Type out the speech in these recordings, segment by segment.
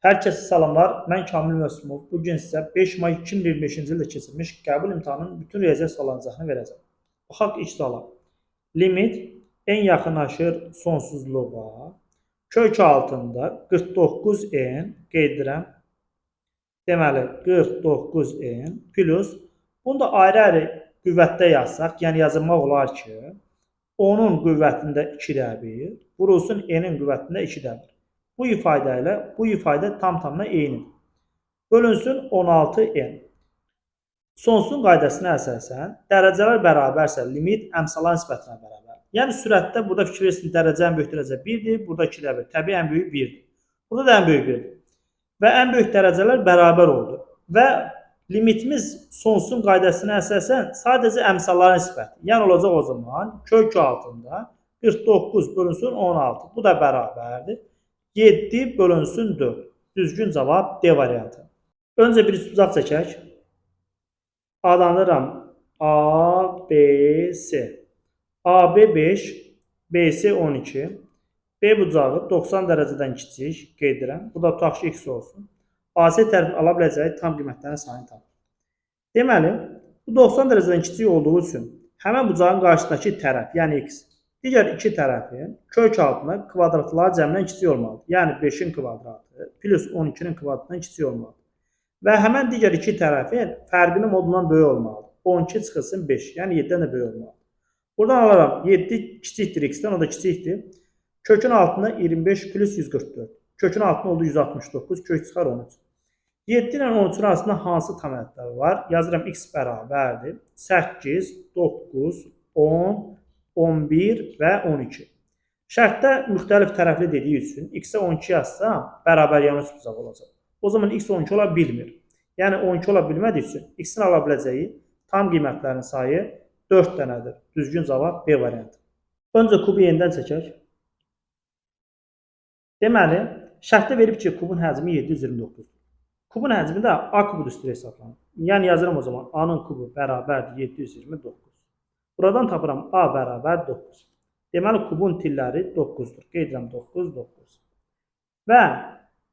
Hər kəsə salamlar. Mən Kamil Möhsümov. Bu gün sizə 5 may 2025-ci ildə keçirilmiş qəbul imtahanının bütün riyaziyyat suallarının izahını verəcəm. Baxaq ilk suala. Limit n yaxınlaşır sonsuzluğa. Kök altında 49n qeyd edirəm. Deməli 49n plus bunu da ayrı-ayrı qüvvətdə yazsaq, yəni yazılmaq olar ki, 10-un qüvvətində 2-də 1, vurulsun n-in qüvvətində 2-də 1. Bu ifadə ilə bu ifadə tam-tamına eynidir. Bölünsün 16n. Sonsuzun qaydasına əsasən dərəcələr bərabərsə limit əmsalar nisbətinə bərabərdir. Yəni sürətdə burada fikir versin dərəcə ən böyük dərəcə 1-dir, burada 2-də 1. Təbii ən böyük 1-dir. Burada da ən böyük 1-dir. Və ən böyük dərəcələr bərabər oldu. Və limitimiz sonsuzun qaydasına əsasən sadəcə əmsalların nisbəti. Yəni olacaq o zaman kök altında 49 bölünsün 16. Bu da bərabərdir. 7 bölünsün 4. Düzgün cavab D variantı. Öncə bir üçbucaq çəkək. Adlandırıram A, B, C. AB 5, BC 12. B bucağı 90 dərəcədən kiçik qeyd edirəm. Bu da tutaq ki, x olsun. AC tərəfin ala biləcəyi tam qiymətlərin sayını tapır. Deməli, bu 90 dərəcədən kiçik olduğu üçün həmin bucağın qarşısındakı tərəf, yəni x, digər iki tərəfin kök altına kvadratları cəmindən kiçik olmalıdır. Yəni 5-in kvadratı plus 12-nin kvadratından kiçik olmalıdır. Və həmən digər iki tərəfin fərqinin modundan böyük olmalıdır. 12 çıxılsın 5, yəni 7-dən də böyük olmalıdır. Buradan alaram 7 kiçikdir x-dən, o da kiçikdir. Kökün altında 25 plus 144. Kökün altında oldu 169, kök çıxar 13. 7 ilə 13-ün arasında hansı tam ədədlər var? Yazıram x bərabərdir. 8, 9, 10, 11 və 12. Şərtdə müxtəlif tərəfli dediyi üçün x-ə 12 yazsam, bərabər yan üçbucaq olacaq. O zaman x 12 ola bilmir. Yəni 12 ola bilmədiyi üçün x-in ala biləcəyi tam qiymətlərin sayı 4 dənədir. Düzgün cavab B variantı. Öncə kubu yenidən çəkək. Deməli, şərtdə verib ki, kubun həcmi 729-dur. Kubun həcmi də A kubu düsturu hesablanır. Yəni yazıram o zaman A-nın kubu bərabərdir 729. Buradan tapıram A bərabər 9. Deməli, kubun tilləri 9-dur. Qeyd edirəm 9, 9. Və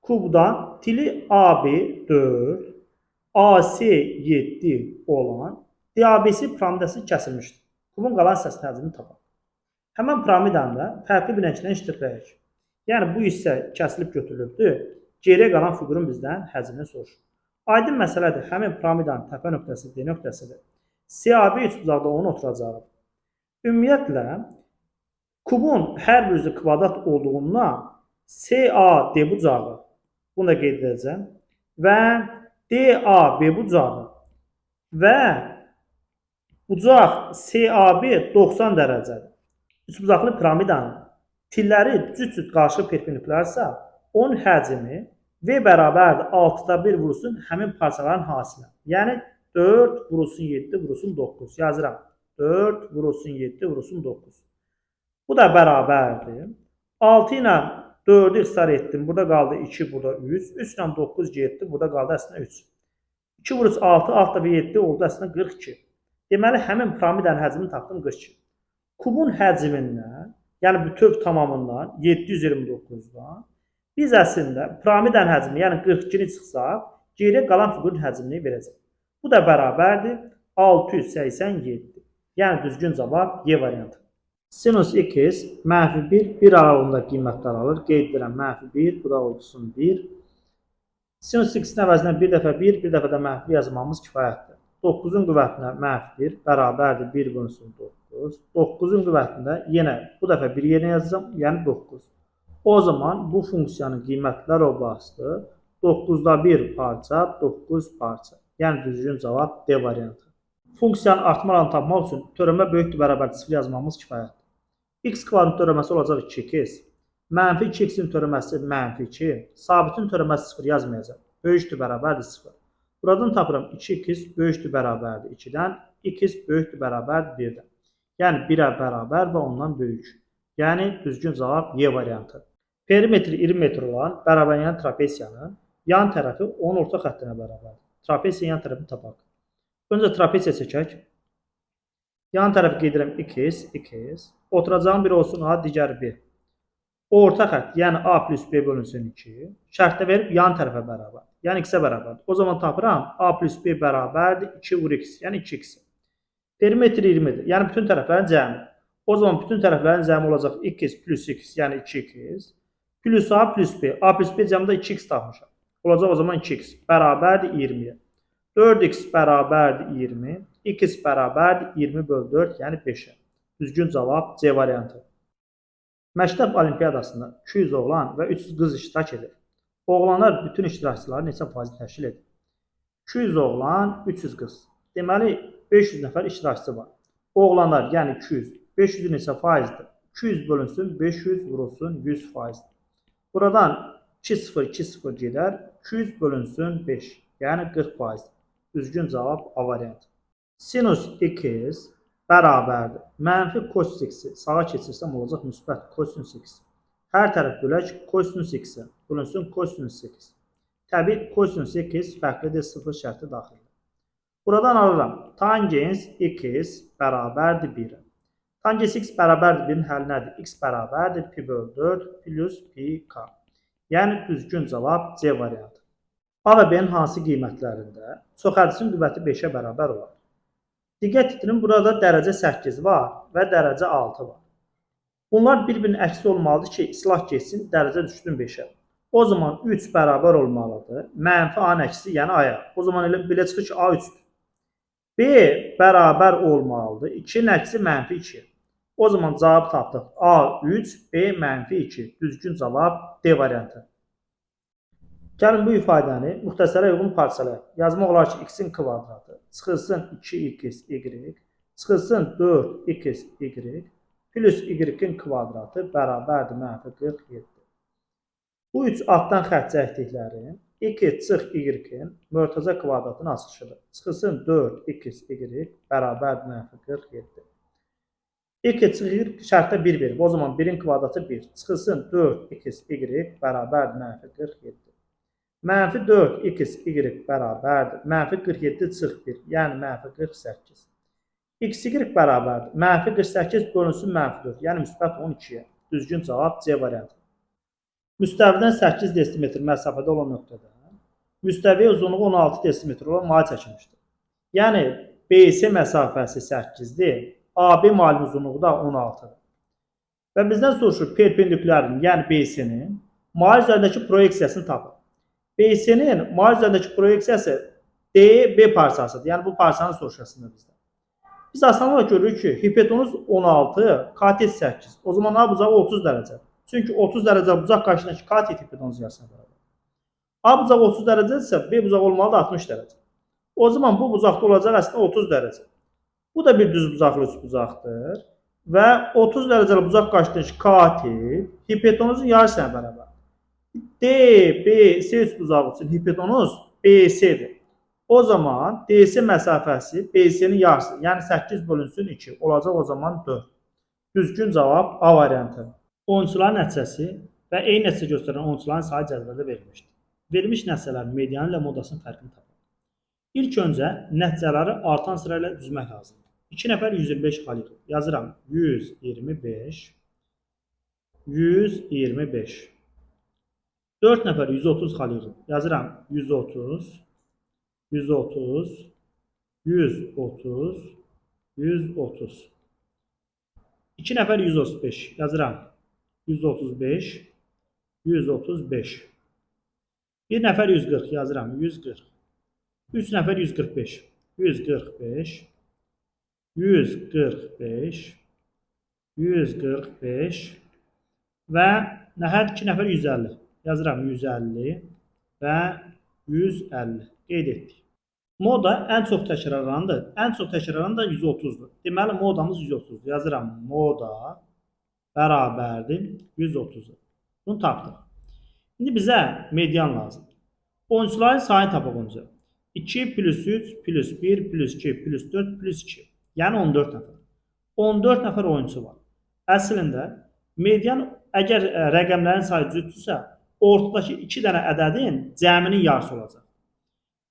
kubdan tili AB 4, AC 7 olan DABC piramidası kəsilmişdir. Kubun qalan hissəsinin həcmini tapaq. Həmin piramidanı da fərqli bir rənglə ştrixləyək. Yəni bu hissə kəsilib götürülübdür. Geriyə qalan fiqurun bizdən həcmini soruşur. Aydın məsələdir. Həmin piramidanın təpə nöqtəsi D nöqtəsidir. CAB üçbucaqda onun oturacağıdır. Ümumiyyətlə, kubun hər bir üzü kvadrat olduğundan CAD bucağı, bunu da qeyd edəcəm, və DAB bucağı və bucaq CAB 90 dərəcədir. Üçbucaqlı piramidanın tilləri cüt-cüt qarşı perpendikularsa, onun həcmi V bərabərdir 6-da 1 vurulsun həmin parçaların hasilə. Yəni 4 vurulsun 7 vurulsun 9. Yazıram. 4 vurulsun 7 vurulsun 9. Bu da bərabərdir. 6 ilə 4-ü ixtisar etdim. Burada qaldı 2, burada 3. 3 ilə 9 getdi. Burada qaldı əslində 3. 2 vur 3, 6, 6 dəfə 7 oldu əslində 42. Deməli, həmin piramidanın həcmini tapdım 42. Kubun həcmindən, yəni bütöv tamamından 729-dan biz əslində piramidanın həcmini, yəni 42-ni çıxsaq, geriyə qalan fiqurun həcmini verəcək. Bu da bərabərdir 687. Yəni düzgün cavab Y variantı. Sinus x mənfi 1, 1 aralığında qiymətlər alır. Qeyd edirəm mənfi 1, bu da olsun 1. Sinus x-in əvəzinə bir dəfə 1, bir dəfə də mənfi 1 yazmamız kifayətdir. 9-un qüvvətinə mənfi 1 bərabərdir 1 bölünsün 9. 9-un qüvvətində yenə bu dəfə 1 yerinə yazacağam, yəni 9. O zaman bu funksiyanın qiymətlər oblasti 9-da 1 parça, 9 parça. Yəni düzgün cavab D variantı. Funksiyanın artma oranını tapmaq üçün törəmə böyükdür bərabər 0 yazmamız kifayətdir. X kvadrat törəməsi olacaq 2x. Mənfi 2x-in törəməsi mənfi 2. Sabitin törəməsi 0 yazmayacaq. Böyükdür bərabərdir 0. Buradan tapıram 2x böyükdür bərabərdir 2-dən, x böyükdür bərabərdir 1-dən. Yəni 1-ə bərabər və ondan böyük. Yəni düzgün cavab Y variantı. Perimetri 20 metr olan bərabəryan trapesiyanın yan tərəfi onun orta xəttinə bərabərdir. Trapesiyanın yan tərəfini tapaq. Öncə trapesiya çəkək. Yan tərəfi qeyd edirəm 2x, 2x. Oturacağım biri olsun A, digəri B. Orta xətt, yəni A plus B bölünsün 2, şərtdə verib yan tərəfə bərabər, yəni x-ə bərabərdir. O zaman tapıram, A plus B bərabərdir 2 vur x, yəni 2x. Perimetr 20-dir, yəni bütün tərəflərin cəmi. O zaman bütün tərəflərin cəmi olacaq x plus x, yəni 2x, plus A plus B. A plus B cəmində 2x tapmışam. Olacaq o zaman 2x bərabərdir 20-yə. 4x bərabərdir 20, x bərabərdir 20 böl 4, yəni 5-ə. Düzgün cavab C variantı. Məktəb olimpiyadasında 200 oğlan və 300 qız iştirak edir. Oğlanlar bütün iştirakçıların neçə faizi təşkil edir? 200 oğlan, 300 qız. Deməli, 500 nəfər iştirakçı var. Oğlanlar, yəni 200. 500 neçə faizdir? 200 bölünsün, 500 vurulsun 100 faizdir. Buradan 2 0 2 0 gedər. 200 bölünsün 5, yəni 40 faizdir. Düzgün cavab A variantı. Sinus x bərabərdir. Mənfi kosinus x-i sağa keçirsəm olacaq müsbət kosinus x. Hər tərəf bölək kosinus x-ə bölünsün kosinus x. Təbii kosinus x fərqlidir 0 şərti daxildir. Buradan alıram. Tangens x bərabərdir 1-ə. Tangens x bərabərdir 1-in həlli nədir? X bərabərdir pi böl 4 plus pi k. Yəni düzgün cavab C variantı. A və B-nin hansı qiymətlərində çox hədisin qüvvəti 5-ə bərabər olar? Diqqət itirin, burada dərəcə 8 var və dərəcə 6 var. Bunlar bir-birinin əksi olmalıdır ki, islah getsin, dərəcə düşsün 5-ə. O zaman 3 bərabər olmalıdır. Mənfi A-nın əksi, yəni A-ya. O zaman elə belə çıxır ki, A 3-dür. B bərabər olmalıdır. 2-nin əksi mənfi 2. O zaman cavab tapdıq. A 3, B mənfi 2. Düzgün cavab D variantı. Gəlin bu ifadəni müxtəsərə uyğun parçalayaq. Yazmaq olar ki, x-in kvadratı çıxılsın 2x y, çıxılsın 4x y plus y-in kvadratı bərabərdir mənfi 47. Bu üç altdan xətt çəkdiklərin 2 çıx y-in mötərizə kvadratının açılışıdır. Çıxılsın 4x y bərabərdir mənfi 47. 2 çıx y şərtdə 1 verib. O zaman 1-in kvadratı 1. Çıxılsın 4x y bərabərdir mənfi 47. Mənfi 4x y bərabərdir. Mənfi 47 çıx 1, yəni mənfi 48. X y bərabərdir. Mənfi 48 bölünsün mənfi 4, yəni müsbət 12-yə. Düzgün cavab C variantı. Müstəvidən 8 desimetr məsafədə olan nöqtədə müstəviyə uzunluğu 16 desimetr olan mail çəkilmişdir. Yəni BC məsafəsi 8-dir, AB mailin uzunluğu da 16-dır. Və bizdən soruşur perpendikulyarın, yəni BC-nin mail üzərindəki proyeksiyasını tapın. BC-nin mail üzərindəki proyeksiyası DB parçasıdır. Yəni bu parçanı soruşur əslində bizdən. Biz asanlıqla görürük ki, hipotenuz 16, katet 8. O zaman A bucağı 30 dərəcə. Çünki 30 dərəcə bucaq qarşısındakı katet hipotenuz yarısına bərabər. A bucağı 30 dərəcədirsə, B bucağı olmalıdır 60 dərəcə. O zaman bu bucaqda olacaq əslində 30 dərəcə. Bu da bir düz bucaqlı üçbucaqdır. Və 30 dərəcəli bucaq qarşısındakı katet hipotenuzun yarısına bərabərdir. D, B, C üçbucağı üçün hipotenuz BC-dir. O zaman DC məsafəsi BC-nin yarısı, yəni 8 bölünsün 2 olacaq o zaman 4. Düzgün cavab A variantı. Oyunçuların nəticəsi və eyni nəticə göstərən oyunçuların sayı cədvəldə verilmişdir. Verilmiş nəticələrin medianı ilə modasının fərqini tapaq. İlk öncə nəticələri artan sırayla düzmək lazımdır. 2 nəfər 125 xal yığıb. Yazıram 125, 125. 4 nəfər 130 xal yığıb. Yazıram 130, 130, 130, 130. 2 nəfər 135. Yazıram 135, 135. 1 nəfər 140. Yazıram 140. 3 nəfər 145. 145, 145, 145 və nəhayət 2 nəfər 150. Yazıram 150 və 150. Qeyd etdik. Moda ən çox təkrarlanandır. Ən çox təkrarlanan da 130-dur. Deməli modamız 130-dur. Yazıram moda bərabərdir 130-a. Bunu tapdıq. İndi bizə median lazımdır. Oyunçuların sayını tapaq öncə. 2 plus 3 plus 1 plus 2 plus 4 plus 2. Yəni 14 nəfər. 14 nəfər oyunçu var. Əslində median əgər rəqəmlərin sayı cütdürsə, ortadakı 2 dənə ədədin cəminin yarısı olacaq.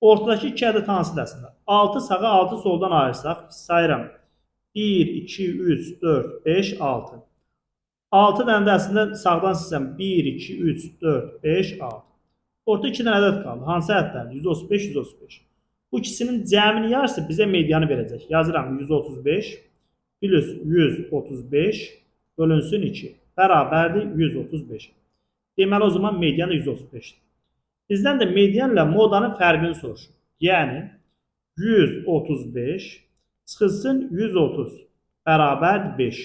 Ortadakı 2 ədəd hansıdır əslində? 6 sağa, 6 soldan ayırsaq, sayıram. 1, 2, 3, 4, 5, 6. 6 dənə də əslində sağdan silsəm 1, 2, 3, 4, 5, 6. Orta 2 dənə ədəd qaldı. Hansı ədədlərdir? 135, 135. Bu ikisinin cəminin yarısı bizə medianı verəcək. Yazıram 135 plus 135 bölünsün 2 bərabərdir 135. Deməli o zaman median da 135-dir. Bizdən də medianla modanın fərqini soruşur. Yəni 135 çıxılsın 130 bərabərdir 5.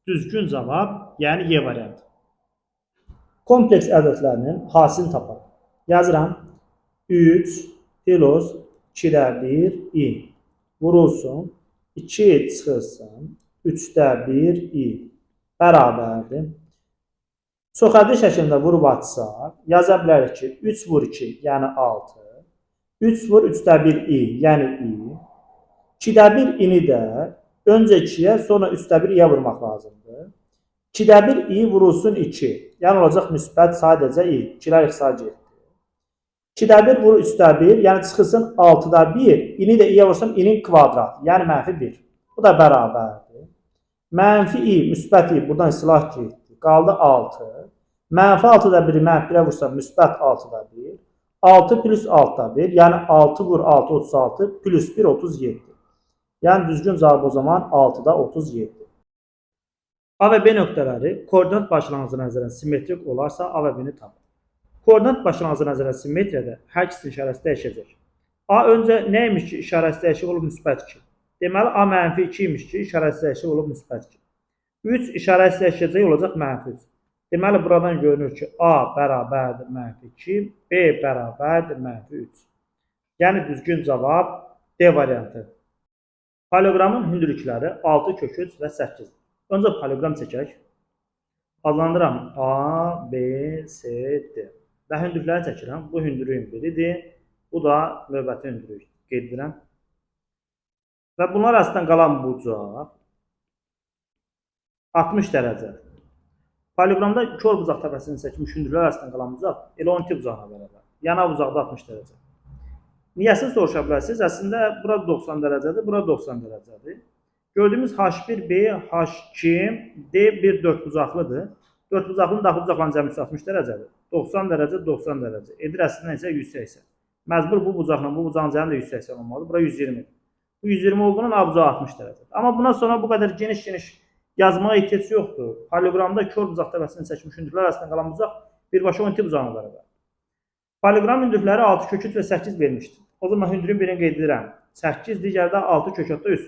Düzgün cavab, yəni Y variantı. Kompleks ədədlərinin hasilini tapaq. Yazıram 3 plus 2-də 1 i vurulsun 2 çıxılsın 3-də 1 i bərabərdir. Çoxədli şəklində vurub açsaq, yaza bilərik ki, 3 vur 2, yəni 6. 3 vur 3-də 1 i, yəni i. 2-də 1 ini də öncə 2-yə, sonra 3-də 1 i-yə vurmaq lazımdır. 2-də 1 i vurulsun 2. Yəni olacaq müsbət sadəcə i. 2-lər ixtisar getdi. 2-də 1 vur 3-də 1, yəni çıxılsın 6-da 1. İni də i-yə vursam inin kvadratı, yəni mənfi 1. Bu da bərabərdir. Mənfi i, müsbət i, buradan silah getdi. Qaldı 6. Mənfi 6-da 1-i mənfi 1-ə vursam müsbət 6-da 1. 6 plus 6-da 1, yəni 6 vur 6, 36 plus 1, 37. Yəni düzgün cavab o zaman 6-da 37. A və B nöqtələri koordinat başlanğıcına nəzərən simmetrik olarsa A və B-ni tapın. Koordinat başlanğıcına nəzərən simmetriyada hər ikisinin işarəsi dəyişəcək. A öncə nə imiş ki, işarəsi dəyişik olub müsbət 2. Deməli A mənfi 2 imiş ki, işarəsi dəyişik olub müsbət 2. 3 işarəsi dəyişəcək olacaq mənfi 3. Deməli buradan görünür ki, A bərabərdir mənfi 2, B bərabərdir mənfi 3. Yəni düzgün cavab D variantı. Paralleloqramın hündürlükləri 6 kök 3 və 8. Öncə paralleloqram çəkək. Adlandıram A, B, C, D. Və hündürlükləri çəkirəm. Bu hündürlüyün biridir. Bu da növbəti hündürlük. Qeyd edirəm. Və bunlar arasından qalan bucaq 60 dərəcədir. Paralleloqramda kor bucaq təpəsini çəkmiş hündürlüklər arasından qalan bucaq elə 12 bucağına bərabər. Yəni A bucaqda 60 dərəcə. Niyəsini soruşa bilərsiniz. Əslində bura 90 dərəcədir, bura 90 dərəcədir. Gördüyümüz H1B, H2, D1 dördbucaqlıdır. Dördbucaqlının daxili bucaqların cəmi 360 dərəcədir. 90 dərəcə, 90 dərəcə. Edir əslində isə 180. Məcbur bu bucaqla bu bucağın cəmi də 180 olmalıdır. Bura 120. Bu 120 olduğundan A bucağı 60 dərəcədir. Amma bundan sonra bu qədər geniş-geniş yazmağa ehtiyac yoxdur. Paralleloqramda kor bucaq təpəsini çəkmiş hündürlüklər arasında qalan bucaq birbaşa 12 bucağına bərabər. Paralleloqram hündürlükləri 6 kök 3 və 8 vermişdir. O zaman hündürlüyün birini qeyd edirəm. 8, digəri də 6 kök 3.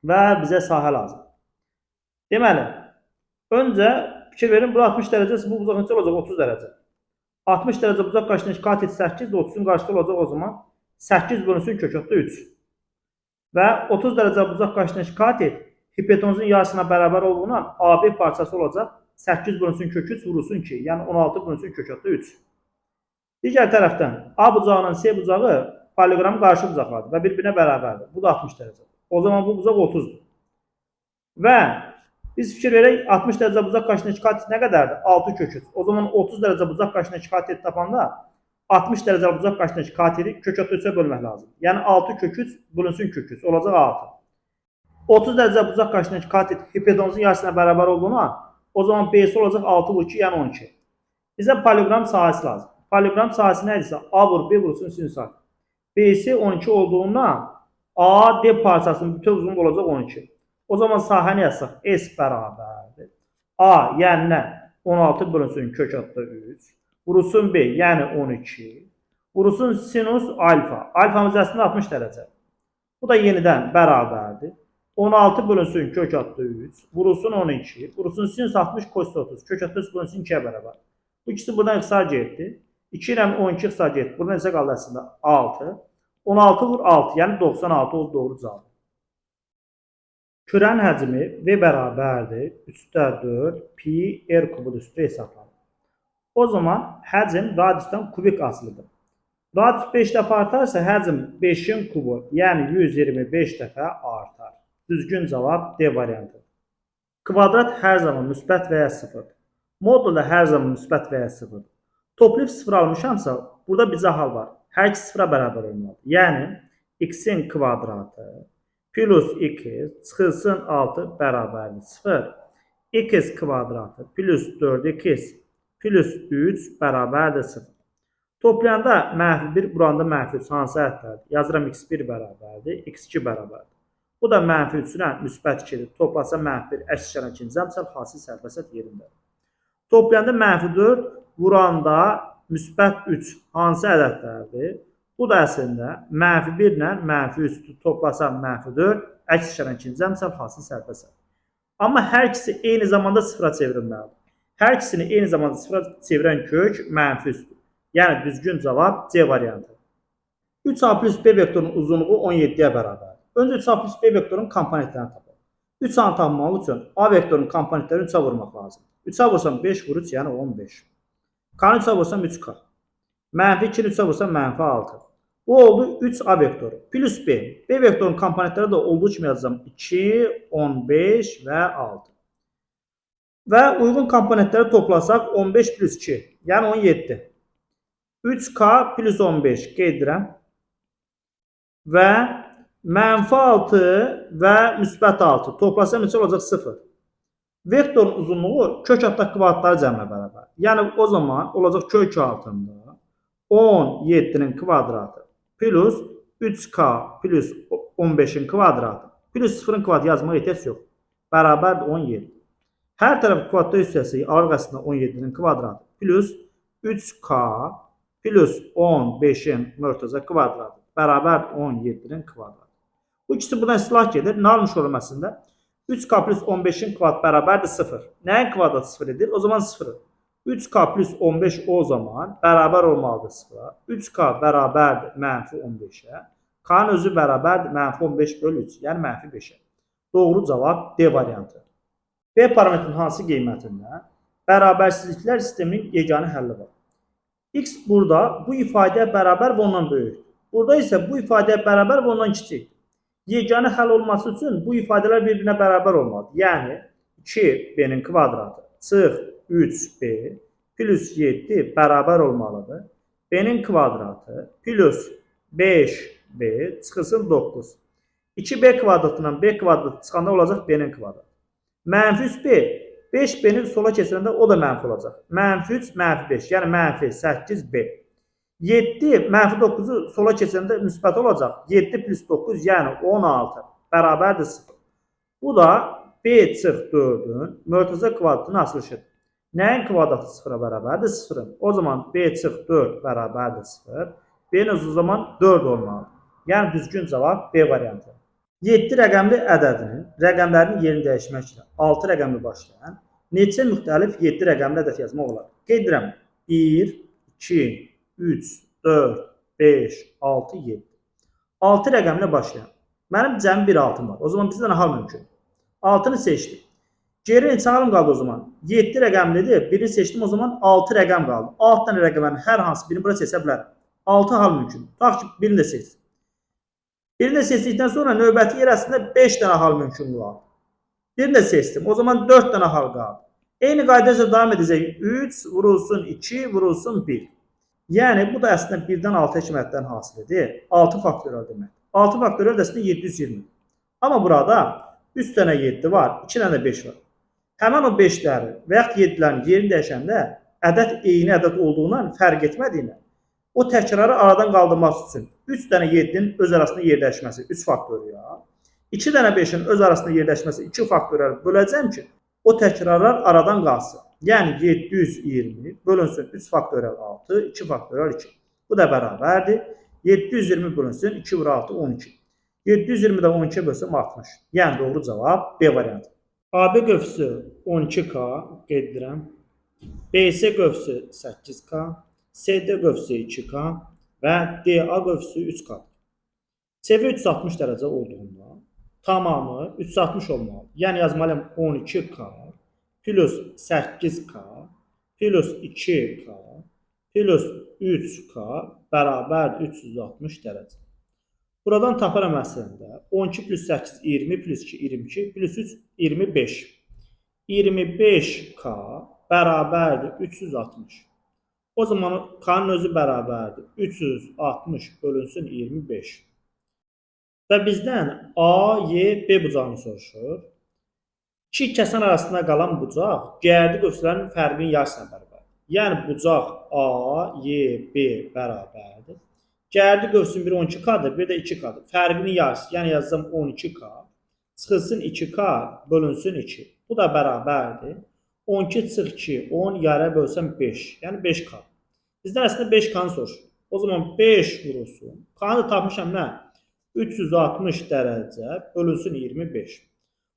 Və bizə sahə lazım. Deməli, öncə fikir verin, bura 60 dərəcəsi, bu bucaq neçə olacaq? 30 dərəcə. 60 dərəcə bucaq qarşısında katet 8, 30-un qarşısında olacaq o zaman 8 bölünsün kök 3. Və 30 dərəcə bucaq qarşısındakı katet hipotenuzun yarısına bərabər olduğundan AB parçası olacaq 8 bölünsün kök 3 vurulsun 2, yəni 16 bölünsün kök 3. Digər tərəfdən A bucağının C bucağı paralleloqramın qarşı bucaqlarıdır və bir-birinə bərabərdir. Bu da 60 dərəcədir. O zaman bu bucaq 30-dur. Və biz fikir verək 60 dərəcə bucaq qarşısındakı katet nə qədərdir? 6 kök 3. O zaman 30 dərəcə bucaq qarşısındakı katet tapanda 60 dərəcə bucaq qarşısındakı kateti kök 3-ə bölmək lazımdır. Yəni 6 kök 3 bölünsün kök 3 olacaq 6. 30 dərəcə bucaq qarşısındakı katet hipotenuzun yarısına bərabər olduğuna o zaman BC olacaq 6 vur 2, yəni 12. Bizə paralleloqram sahəsi lazım. Paralleloqram sahəsi nədirsə A vur B vurulsun sinüs alfa. BC 12 olduğundan AD parçasının bütöv uzunluğu olacaq 12. O zaman sahəni yazsaq S bərabərdir. A, yəni nə? 16 bölünsün kök 3. Vurulsun B, yəni 12. Vurulsun sinus alfa. Alfamız əslində 60 dərəcə. Bu da yenidən bərabərdir. 16 bölünsün kök 3. Vurulsun 12. Vurulsun sinus 60 kos 30. Kök 3 bölünsün 2-yə bərabər. Bu ikisi buradan ixtisar getdi. 2 ilə 12 ixtisar getdi. Buradan neçə qaldı əslində? 6. 16 vur 6, yəni 96 oldu doğru cavab. Kürənin həcmi V bərabərdir 3-də 4 pi r kubu üstü hesablanır. O zaman həcm radiusdan kubik asılıdır. Radius 5 dəfə artarsa həcm 5-in kubu, yəni 125 dəfə artar. Düzgün cavab D variantı. Kvadrat hər zaman müsbət və ya sıfırdır. Modul da hər zaman müsbət və ya sıfırdır. Toplayıb sıfır almışamsa, burada bizə hal var. Hər iki sıfıra bərabər olmalıdır. Yəni x-in kvadratı plus 2 çıxılsın 6 bərabərdir 0. x kvadratı plus 4x plus 3 bərabərdir 0. Toplayanda mənfi 1, buranda mənfi 3 hansı ədədlərdir? Yazıram x1 bərabərdir, x2 bərabərdir. Bu da mənfi 3 ilə müsbət 2-dir. Toplasa mənfi 1, əks işarəni ikinci əmsal hasil sərbəst yerindədir. Toplayanda mənfi 4, vuranda müsbət 3 hansı ədədlərdir? Bu da əslində mənfi 1 ilə mənfi 3-dür. Toplasam mənfi 4, əks işarəni ikinci əmsal hasil sərbəst. Amma hər ikisi eyni zamanda sıfıra çevrilməlidir. Hər ikisini eyni zamanda sıfıra çevirən kök mənfi 3-dür. Yəni düzgün cavab C variantı. 3A plus B vektorunun uzunluğu 17-yə bərabərdir. Öncə 3A plus B vektorunun komponentlərini tapalım. 3A-nı tapmaq üçün A vektorunun komponentlərini 3-a vurmaq lazımdır. 3-a vursam 5 vur 3, yəni 15. K-nı 3-a vursam 3K. Mənfi 2-ni 3-a vursam mənfi 6. Bu oldu 3A vektoru. Plus B. B vektorunun komponentləri də olduğu kimi yazacağım. 2, 15 və 6. Və uyğun komponentləri toplasaq 15 plus 2, yəni 17. 3K plus 15 qeyd edirəm. Və mənfi 6 və müsbət 6 toplasam neçə olacaq? 0. Vektorun uzunluğu kök altındakı kvadratları cəminə bərabər. Yəni o zaman olacaq kök altında 17-nin kvadratı plus 3K plus 15-in kvadratı plus 0-ın kvadratı yazmağa ehtiyac yox. Bərabərdir 17. Hər tərəf kvadrat hissəsi alırıq əslində 17-nin kvadratı plus 3K plus 15-in mötərizə kvadratı bərabərdir 17-nin kvadratı. Bu ikisi buradan silah gedir. Nə almış olurum əslində? 3K plus 15-in kvadratı bərabərdir 0. Nəyin kvadratı 0 edir? O zaman 0. 3K plus 15 o zaman bərabər olmalıdır 0-a. 3K bərabərdir mənfi 15-ə. K-nın özü bərabərdir mənfi 15 bölü 3, yəni mənfi 5-ə. Doğru cavab D variantı. B parametrinin hansı qiymətində bərabərsizliklər sisteminin yeganə həlli var? X burada bu ifadəyə bərabər və ondan böyükdür. Burada isə bu ifadəyə bərabər və ondan kiçikdir. Yeganə həll olması üçün bu ifadələr bir-birinə bərabər olmalıdır. Yəni 2b-nin kvadratı çıx 3b plus 7 bərabər olmalıdır. B-nin kvadratı plus 5b çıxılsın 9. 2b kvadratından b kvadratı çıxanda olacaq b-nin kvadratı. Mənfi 3b 5b-ni sola keçirəndə o da mənfi olacaq. Mənfi 3, mənfi 5, yəni mənfi 8b. 7, mənfi 9-u sola keçirəndə müsbət olacaq. 7 plus 9, yəni 16 bərabərdir 0. Bu da b çıx 4-ün mötərizə kvadratının açılışıdır. Nəyin kvadratı 0-a bərabərdir? 0-ın. O zaman b çıx 4 bərabərdir 0. B-nin özü o zaman 4 olmalıdır. Yəni düzgün cavab B variantı. 7 rəqəmli ədədinin rəqəmlərinin yerini dəyişməklə 6 rəqəmli başlayan neçə müxtəlif 7 rəqəmli ədəd yazmaq olar? Qeyd edirəm. 1, 2, 3, 4, 5, 6, 7. 6 rəqəmlə başlayan. Mənim cəmi bir 6-m var. O zaman bizdə nə hal mümkün? 6-nı seçdim. Geri neçə halım qaldı o zaman? 7 rəqəmlidir. Birini seçdim, o zaman 6 rəqəm qaldı. 6 dənə rəqəmin hər hansı birini bura seçə bilərəm. 6 hal mümkün. Tutaq ki, birini də seçdim. Birini də seçdikdən sonra növbəti yer əslində 5 dənə hal mümkün qaldı. Birini də seçdim. O zaman 4 dənə hal qaldı. Eyni qayda üzrə davam edəcək. 3 vurulsun 2 vurulsun 1. Yəni bu da əslində 1-dən 6-ya kimi ədədlərin hasilidir. 6 faktorial demək. 6 faktorial də əslində 720. Amma burada 3 dənə 7 var, 2 dənə də 5 var. Həmin o 5-ləri və yaxud 7-lərin yerini dəyişəndə ədəd eyni ədəd olduğundan fərq etmədiyinə o təkrarı aradan qaldırmaq üçün 3 dənə 7-nin öz arasında yerləşməsi 3 faktorial, 2 dənə 5-in öz arasında yerləşməsi 2 faktorial böləcəm ki, o təkrarlar aradan qalsın. Yəni 720 bölünsün 3 faktorial 6, 2 faktorial 2. Bu da bərabərdir. 720 bölünsün 2 vur 6, 12. 720 də 12 bölsəm 60. Yəni doğru cavab B variantı. AB qövsü 12K qeyd edirəm. BC qövsü 8K, CD qövsü 2K və DA qövsü 3K. Çevre 360 dərəcə olduğundan tamamı 360 olmalıdır. Yəni yazmalıyam 12K plus 8K plus 2K plus 3K bərabərdir 360 dərəcə. Buradan taparam əslində 12 plus 8 20 plus 2 22 plus 3 25. 25K bərabərdir 360. O zaman K-nın özü bərabərdir 360 bölünsün 25. Və bizdən A, Y, B bucağını soruşur. İki kəsən arasında qalan bucaq gərdi qövslərin fərqinin yarısına bərabərdir. Yəni bucaq A, Y, B bərabərdir. Gərdi qövsün biri 12K-dır, bir də 2K-dır. Fərqinin yarısı, yəni yazacağam 12K. Çıxılsın 2K, bölünsün 2. Bu da bərabərdir. 12 çıx 2, 10 yarıya bölsəm 5. Yəni 5K. Bizdən əslində 5K-nı soruşur. O zaman 5 vurulsun. K-nı da tapmışam nə? 360 dərəcə bölünsün 25.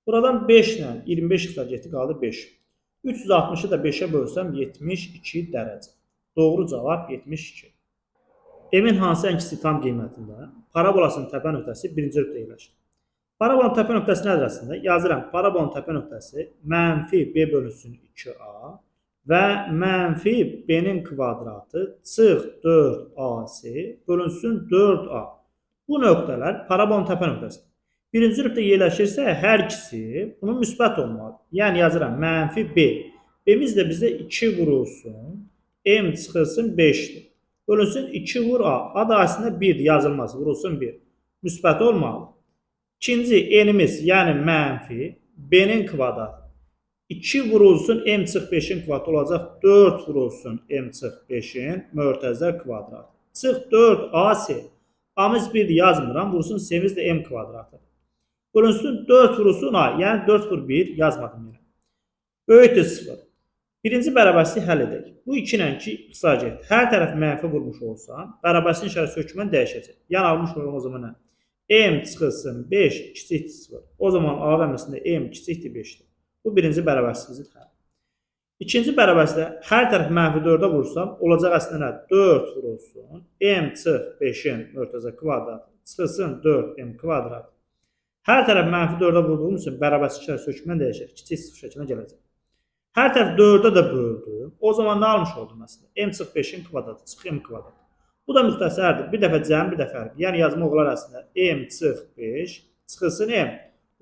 Buradan 5 ilə 25 ixtisar getdi, qaldı 5. 360-ı da 5-ə bölsəm 72 dərəcə. Doğru cavab 72. M-in hansı ən kiçik tam qiymətində parabolasının təpə nöqtəsi birinci rübdə yerləşir. Parabolanın təpə nöqtəsi nədir əslində? Yazıram. Parabolanın təpə nöqtəsi mənfi b bölünsün 2a və mənfi b-nin kvadratı çıx 4ac bölünsün 4a. Bu nöqtələr parabolun təpə nöqtəsidir. Birinci rübdə yerləşirsə, hər ikisi bunun müsbət olmalıdır. Yəni yazıram mənfi b. B-miz də bizdə 2 vurulsun, m çıxılsın 5-dir. Bölünsün 2 vur a. A da əslində 1 yazılmaz, vurulsun 1. Müsbət olmalıdır. İkinci n-imiz, yəni mənfi b-nin kvadratı. 2 vurulsun m çıx 5-in kvadratı olacaq 4 vurulsun m çıx 5-in mötərizə kvadratı. Çıx 4 AC. A-mız 1 yazmıram, vursun C-miz də m kvadratı. Bölünsün 4 vurulsun A, yəni 4 vur 1 yazmadım yenə. Böyükdür 0. Birinci bərabərsizliyi həll edək. Bu 2 ilə 2 ixtisar getdi. Hər tərəf mənfi vurmuş olsam, bərabərsizliyin işarəsi hökmən dəyişəcək. Yəni almış olurum o zaman nə? M çıxılsın 5 kiçikdir 0. O zaman A əməsində M kiçikdir 5-dir. Bu birinci bərabərsizliyin həlli. İkinci bərabərsizlikdə hər tərəf mənfi 4-ə vursam, olacaq əslində nə? 4 vurulsun. M çıx 5-in mötərizə kvadratı çıxılsın 4m kvadrat. Hər tərəf mənfi 4-ə vurduğum üçün bərabərsizlik işarəsi hökmən dəyişər. Kiçik 0 şəklinə gələcək. Hər tərəf 4-ə də böldüm. O zaman nə almış oldum əslində? M çıx 5-in kvadratı çıx m kvadratı. Bu da müxtəsərdir. Bir dəfə cəm, bir dəfə fərq. Yəni yazmaq olar əslində m çıx 5 çıxılsın m.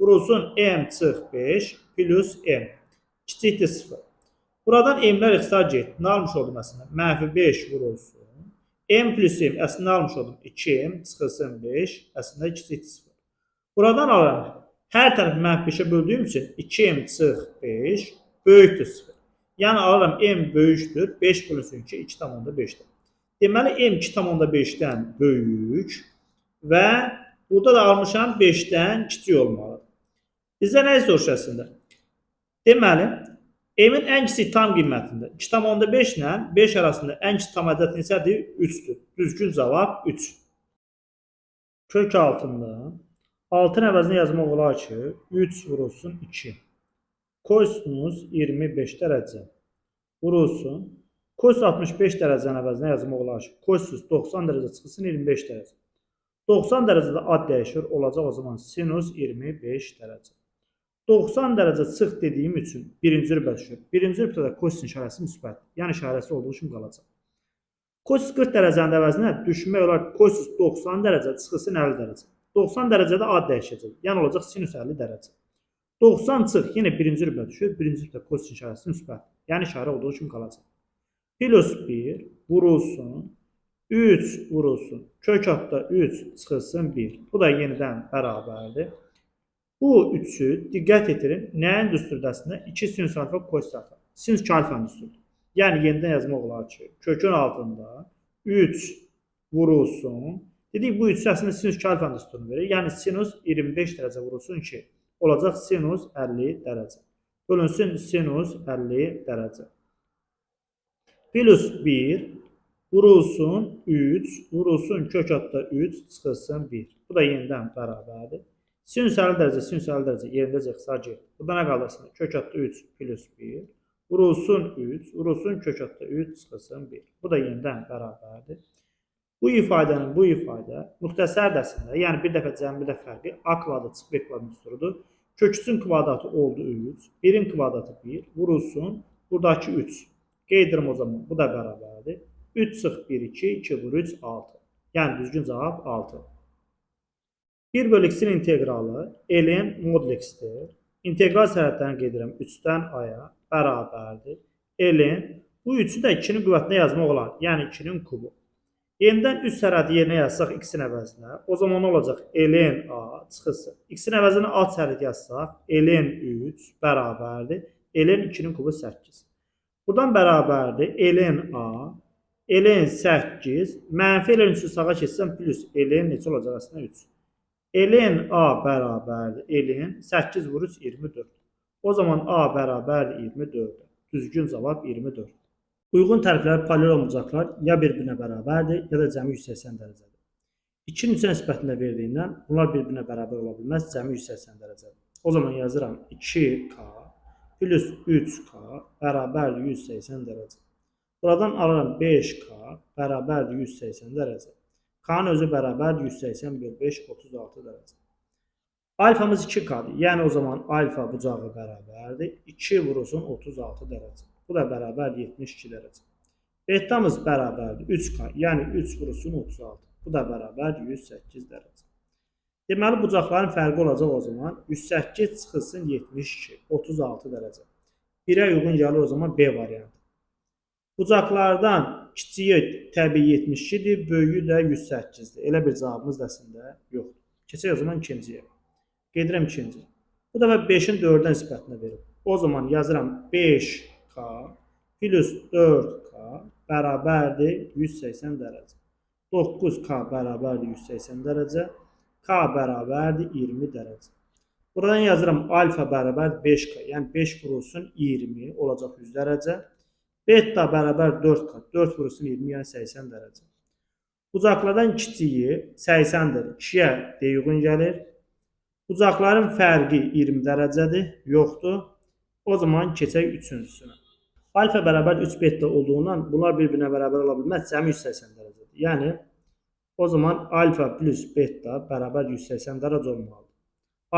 Vurulsun m çıx 5 plus m. Kiçikdir 0. Buradan m-lər ixtisar getdi. Nə almış oldum əslində? Mənfi 5 vurulsun. M plus m əslində nə almış oldum? 2m çıxılsın 5 əslində kiçikdir 0. Buradan alıram. Hər tərəf mənfi 5-ə böldüyüm üçün 2m çıx 5 böyükdür 0. Yəni alıram m böyükdür. 5 bölünsün 2, 2,5-dir. Deməli m 2,5-dən böyük və burada da almışam 5-dən kiçik olmalıdır. Bizdə nə soruşur əslində? Deməli, m-in ən kiçik tam qiymətində 2,5 ilə 5 arasında ən kiçik tam ədəd neçədir? 3-dür. Düzgün cavab 3. Kök altında 6-nın əvəzinə yazmaq olar ki, 3 vurulsun 2. Kosinus 25 dərəcə vurulsun. Kosinus 65 dərəcənin əvəzinə yazmaq olar ki, kosinus 90 dərəcə çıxılsın 25 dərəcə. 90 dərəcədə ad dəyişir, olacaq o zaman sinus 25 dərəcə. 90 dərəcə çıx dediyim üçün birinci rübə düşür. Birinci rübdə də kosinus işarəsi müsbət, yəni işarəsi olduğu üçün qalacaq. Kosinus 40 dərəcənin əvəzinə düşünmək olar ki, kosinus 90 dərəcə çıxılsın 50 dərəcə. 90 dərəcədə ad dəyişəcək, yəni olacaq sinus 50 dərəcə. 90 çıx yenə birinci rübə düşür. Birinci rübdə kosinus işarəsi müsbət, yəni işarə olduğu üçün qalacaq. Plus 1 vurulsun 3 vurulsun. Kök altda 3 çıxılsın 1. Bu da yenidən bərabərdir. Bu 3-ü diqqət yetirin. Nəyin düsturdəsində? 2 sinus alfa kosinus alfa. Sinus 2 alfanın düsturudur. Yəni yenidən yazmaq olar ki, kökün altında 3 vurulsun. Dedik bu 3 əslində sinus 2 alfanın düsturunu verir. Yəni sinus 25 dərəcə vurulsun 2. Olacaq sinus 50 dərəcə. Bölünsün sinus 50 dərəcə. Plus 1 vurulsun 3, vurulsun kök altda 3, çıxılsın 1. Bu da yenidən bərabərdir. Sinus 50 dərəcə, sinus 50 dərəcə yerindəcə ixtisar getdi. Burada nə qaldı əslində? Kök altda 3 plus 1, vurulsun 3, vurulsun kök altda 3, çıxılsın 1. Bu da yenidən bərabərdir. Bu ifadənin bu ifadə müxtəsər əslində, yəni bir dəfə cəm, bir dəfə fərqi a kvadrat çıx b kvadrat düsturudur. Kök 3-ün kvadratı oldu 3, 1-in kvadratı 1, vurulsun buradakı 3. Qeyd edirəm o zaman, bu da bərabərdir. 3 çıx 1, 2, 2 vur 3, 6. Yəni düzgün cavab 6. 1 bölü x-in inteqralı ln modul x-dir. İnteqral sərhədlərini qeyd edirəm 3-dən a-ya bərabərdir. Ln bu 3-ü də 2-nin qüvvətinə yazmaq olar. Yəni 2-nin kubu. Yenidən 3 sərhədi yerinə yazsaq x-in əvəzinə, o zaman nə olacaq? Ln A çıxılsın. X-in əvəzinə alt sərhədi yazsaq, ln 3 bərabərdir. Ln 2-nin kubu 8. Buradan bərabərdir. Ln A, ln 8, mənfi ln 3-ü sağa keçsəm plus ln neçə olacaq əslində 3. Ln A bərabərdir. Ln 8 vur 3, 24. O zaman A bərabərdir 24. Düzgün cavab 24. Uyğun tərəfləri paralel olan bucaqlar ya bir-birinə bərabərdir, ya da cəmi 180 dərəcədir. 2-nin 3-ə nisbətində verdiyindən bunlar bir-birinə bərabər ola bilməz, cəmi 180 dərəcədir. O zaman yazıram 2K plus 3K bərabərdir 180 dərəcə. Buradan alıram 5K bərabərdir 180 dərəcə. K-nın özü bərabərdir 180 böl 5, 36 dərəcə. Alfamız 2K-dır. Yəni o zaman alfa bucağı bərabərdir 2 vurulsun 36 dərəcə. Bu da bərabərdir 72 dərəcə. Betamız bərabərdir 3K, yəni 3 vurulsun 36. Bu da bərabərdir 108 dərəcə. Deməli, bucaqların fərqi olacaq o zaman 108 çıxılsın 72, 36 dərəcə. 1-ə uyğun gəlir o zaman B variantı. Bucaqlardan kiçiyi təbii 72-dir, böyüyü də 108-dir. Elə bir cavabımız da əslində yoxdur. Keçək o zaman ikinciyə. Gedirəm ikinci. Bu dəfə 5-in 4-ə nisbətində verib. O zaman yazıram 5K plus 4K bərabərdir 180 dərəcə. 9K bərabərdir 180 dərəcə. K bərabərdir 20 dərəcə. Buradan yazıram alfa bərabər 5K, yəni 5 vurulsun 20 olacaq 100 dərəcə. Beta bərabər 4K, 4 vurulsun 20, yəni 80 dərəcə. Bucaqlardan kiçiyi 80-dir, 2-yə D uyğun gəlir. Bucaqların fərqi 20 dərəcədir, yoxdur. O zaman keçək üçüncüsünə. Alfa bərabər 3 beta olduğundan bunlar bir-birinə bərabər ola bilməz, cəmi 180 dərəcədir. Yəni o zaman alfa plus beta bərabər 180 dərəcə olmalıdır.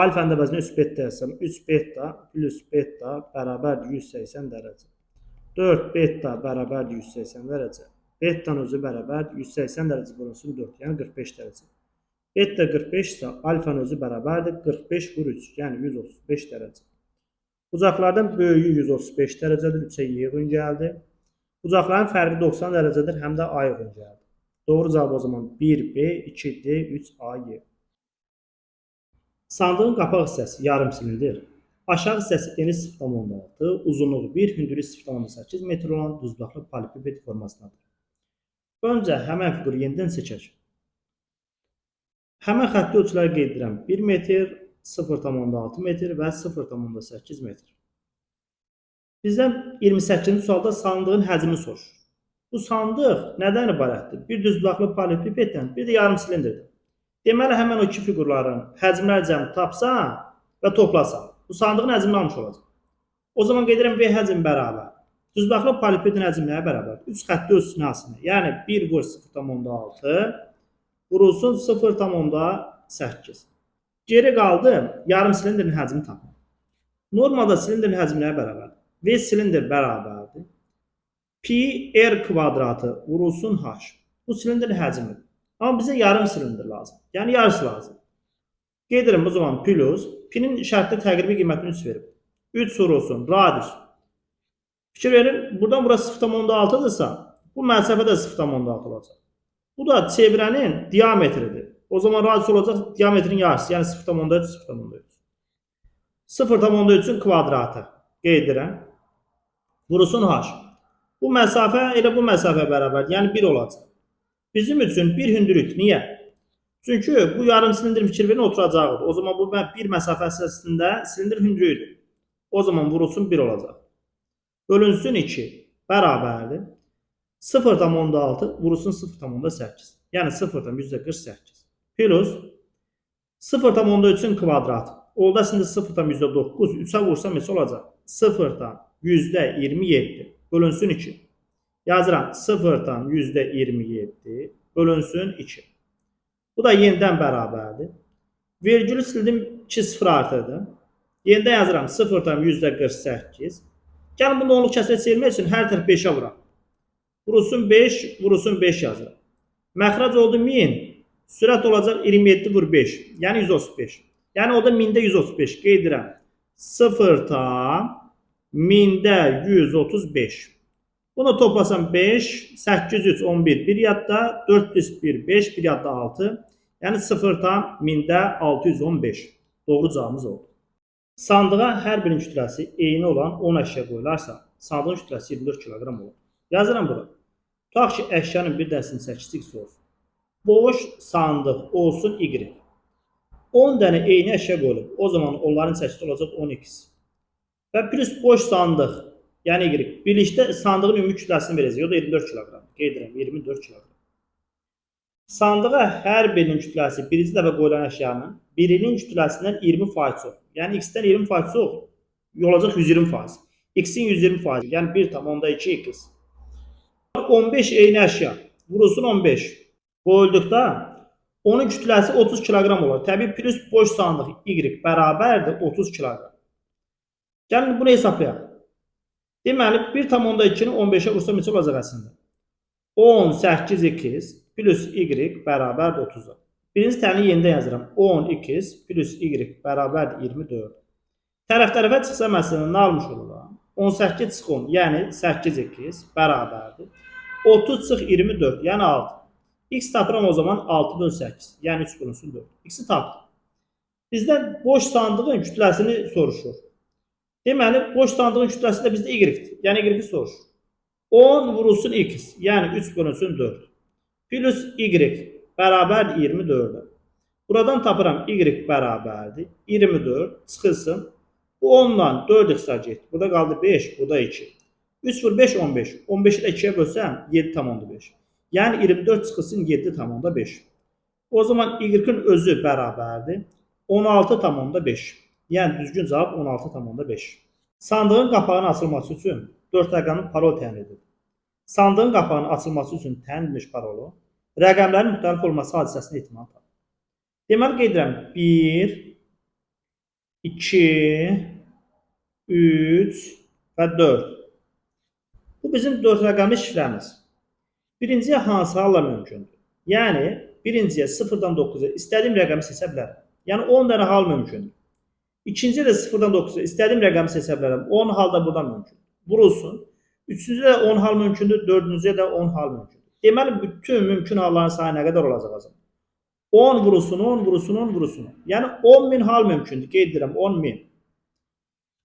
Alfanın əvəzinə 3 beta yazsam, 3 beta plus beta bərabər 180 dərəcə. 4 beta bərabər 180 dərəcə. Betanın özü bərabər 180 dərəcə bölünsün 4, yəni 45 dərəcə. Beta 45 isə alfanın özü bərabərdir 45 vur 3, yəni 135 dərəcə. Bucaqlardan böyüyü 135 dərəcədir, 3-ə Y uyğun gəldi. Bucaqların fərqi 90 dərəcədir, həm də A uyğun gəldi. Doğru cavab o zaman 1B, 2D, 3AY. Sandığın qapaq hissəsi yarım silindir. Aşağı hissəsi eni 0,6, uzunluğu 1, hündürlüyü 0,8 metr olan düzbucaqlı paralelipiped formasındadır. Öncə həmən fiquru yenidən seçək. Həmən xətti ölçüləri qeyd edirəm. 1 metr, 0,6 metr və 0,8 metr. Bizdən 28-ci sualda sandığın həcmini soruşur. Bu sandıq nədən ibarətdir? Bir düzbucaqlı paralelipipeddən, bir də yarım silindirdir. Deməli, həmən o iki fiqurların həcmləri cəmi tapsan və toplasan, bu sandığın həcmini almış olacaq. O zaman qeyd edirəm V həcm bərabər. Düzbucaqlı paralelipipedin həcmi nəyə bərabərdir? 3 xətti ölçüsünün hasilini. Yəni 1 vur 0,6 vurulsun 0,8. Geri qaldı yarım silindirin həcmini tapmaq. Normada silindirin həcmi nəyə bərabərdir? V silindir bərabərdir. Pi r kvadratı vurulsun h. Bu silindirin həcmidir. Amma bizə yarım silindir lazım. Yəni yarısı lazım. Gedirəm o zaman plus. Pi'nin şərtdə təqribi qiymətini 3 verib. 3 vurulsun radius. Fikir verin, buradan burası 0,6-dırsa, bu məsafə də 0,6 olacaq. Bu da çevrənin diametridir. O zaman radius olacaq diametrin yarısı, yəni 0,3, 0,3. 0,3-ün kvadratı qeyd edirəm. Vurulsun h. Bu məsafə elə bu məsafə bərabərdir, yəni 1 olacaq. Bizim üçün bir hündürlük. Niyə? Çünki bu yarım silindirin fikir verin oturacağıdır. O zaman bu bir məsafə əsasında silindir hündürlüyüdür. O zaman vurulsun 1 olacaq. Bölünsün 2 bərabərdir. 0,6 vurulsun 0,8. Yəni 0,48. Plus 0,3-ün kvadratı. Oldu əslində 0,9. 3-ə vursam neçə olacaq? 0,27 bölünsün 2. Yazıram 0,27 bölünsün 2. Bu da yenidən bərabərdir. Vergülü sildim, 2 sıfır artırdım. Yenidən yazıram 0,48. Gəlin bunu onluq kəsrə çevirmək üçün hər tərəf 5-ə vuraq. Vurulsun 5, vurulsun 5 yazıram. Məxrac oldu 1000. Sürət olacaq 27 vur 5, yəni 135. Yəni o da 1000-də 135 qeyd edirəm. 0,1000-də 135. Bunu toplasam 5, 8, 3, 11, 1 yadda, 4 plus 1, 5, 1 yadda 6. Yəni 0,615. Doğru cavabımız oldu. Sandığa hər birinin kütləsi eyni olan 10 əşya qoyularsa, sandığın kütləsi 24 kiloqram olur. Yazıram bura. Tutaq ki, əşyanın bir dənəsinin çəkisi x olsun. Boş sandıq olsun y. 10 dənə eyni əşya qoyulub. O zaman onların çəkisi olacaq 10x. Və plus boş sandıq, yəni y. Birlikdə sandığın ümumi kütləsini verəcək. O da 24 kiloqram. Qeyd edirəm, 24 kiloqram. Sandığa hər birinin kütləsi birinci dəfə qoyulan əşyanın birinin kütləsindən 20% çox. Yəni x-dən 20% çox olacaq 120%. X-in 120%, yəni 1,2 x. 15 eyni əşya vurulsun 15. Qoyulduqda onun kütləsi 30 kiloqram olar. Təbii plus boş sandıq y bərabərdir 30 kiloqram. Gəlin bunu hesablayaq. Deməli 1,2-ni 15-ə vursam neçə olacaq əslində? 18x plus y bərabərdir 30-a. Birinci tərini yenidən yazıram. 10x plus y bərabərdir 24. Tərəf tərəfə çıxsa məsələn nə almış oluram? 18 çıx 10, yəni 8x bərabərdir. 30 çıx 24, yəni 6. X tapıram o zaman 6 böl 8, yəni 3 bölünsün 4. X-i tapdım. Bizdən boş sandığın kütləsini soruşur. Deməli, boş sandığın kütləsi də bizdə y-dir. Yəni y-i soruşur. 10 vurulsun x, yəni 3 bölünsün 4. Plus y bərabərdir 24-ə. Buradan tapıram y bərabərdir 24 çıxılsın. Bu 10-dan 4 ixtisar getdi. Burada qaldı 5, burada 2. 3 vur 5, 15. 15-i də 2-yə bölsəm 7,5. Yəni 24 çıxılsın 7,5. O zaman y-in özü bərabərdir 16,5. Yəni düzgün cavab 16,5. Sandığın qapağının açılması üçün 4 rəqəmli parol təyin edilir. Sandığın qapağının açılması üçün təyin edilmiş parolu rəqəmlərin müxtəlif olması hadisəsinin ehtimalı tapır. Deməli qeyd edirəm 1, 2, 3 və 4. Bu bizim 4 rəqəmli şifrəmiz. Birinciyə hansı hallar mümkündür? Yəni birinciyə 0-dan 9-a istədiyim rəqəmi seçə bilərəm. Yəni 10 dənə hal mümkündür. İkinciyə də 0-dan 9-a istədiyim rəqəmi seçə bilərəm. 10 hal da burada mümkündür. Vurulsun. Üçüncüdə də 10 hal mümkündür, dördüncüyə də 10 hal mümkündür. Deməli bütün mümkün halların sayı nə qədər olacaq o zaman? 10 vurulsun, 10 vurulsun, 10 vurulsun. Yəni 10.000 hal mümkündür. Qeyd edirəm 10.000.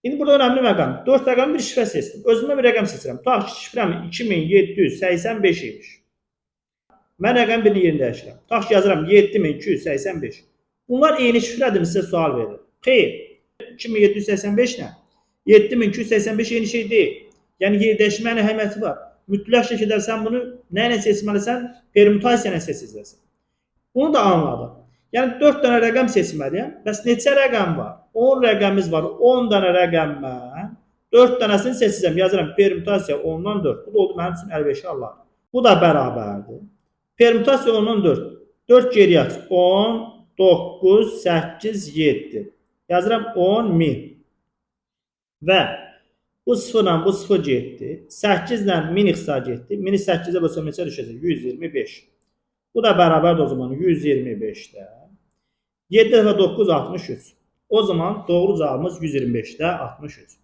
İndi burada önəmli məqam. 4 rəqəmli bir şifrə seçdim. Özümə bir rəqəm seçirəm. Tutaq ki, şifrəm 2785 imiş. Mən rəqəm birini yerini dəyişirəm. Tutaq ki, yazıram 7285. Bunlar eyni şifrədirmi sizə sual verir. Xeyr. 2785 nə? 7285 eyni şey deyil. Yəni yer dəyişmənin əhəmiyyəti var. Mütləq şəkildə sən bunu nə ilə seçməlisən? Permutasiya ilə seçəcəksən. Bunu da anladım. Yəni 4 dənə rəqəm seçməliyəm. Bəs neçə rəqəm var? 10 rəqəmimiz var. 10 dənə rəqəmdən 4 dənəsini seçəcəm. Yazıram permutasiya 10-dan 4. Bu da oldu mənim üçün əlverişli hallar. Bu da bərabərdir. Permutasiya 10-dan 4. 4 geriyə aç. 10, 9, 8, 7. Yazıram 10.000. Və bu sıfırla bu sıfır getdi. 8 ilə 1000 ixtisar getdi. 1000-i 8-ə bölsəm neçə düşəcək? 125. Bu da bərabərdir o zaman 125-də. 7 dəfə 9 63. O zaman doğru cavabımız 125-də 63.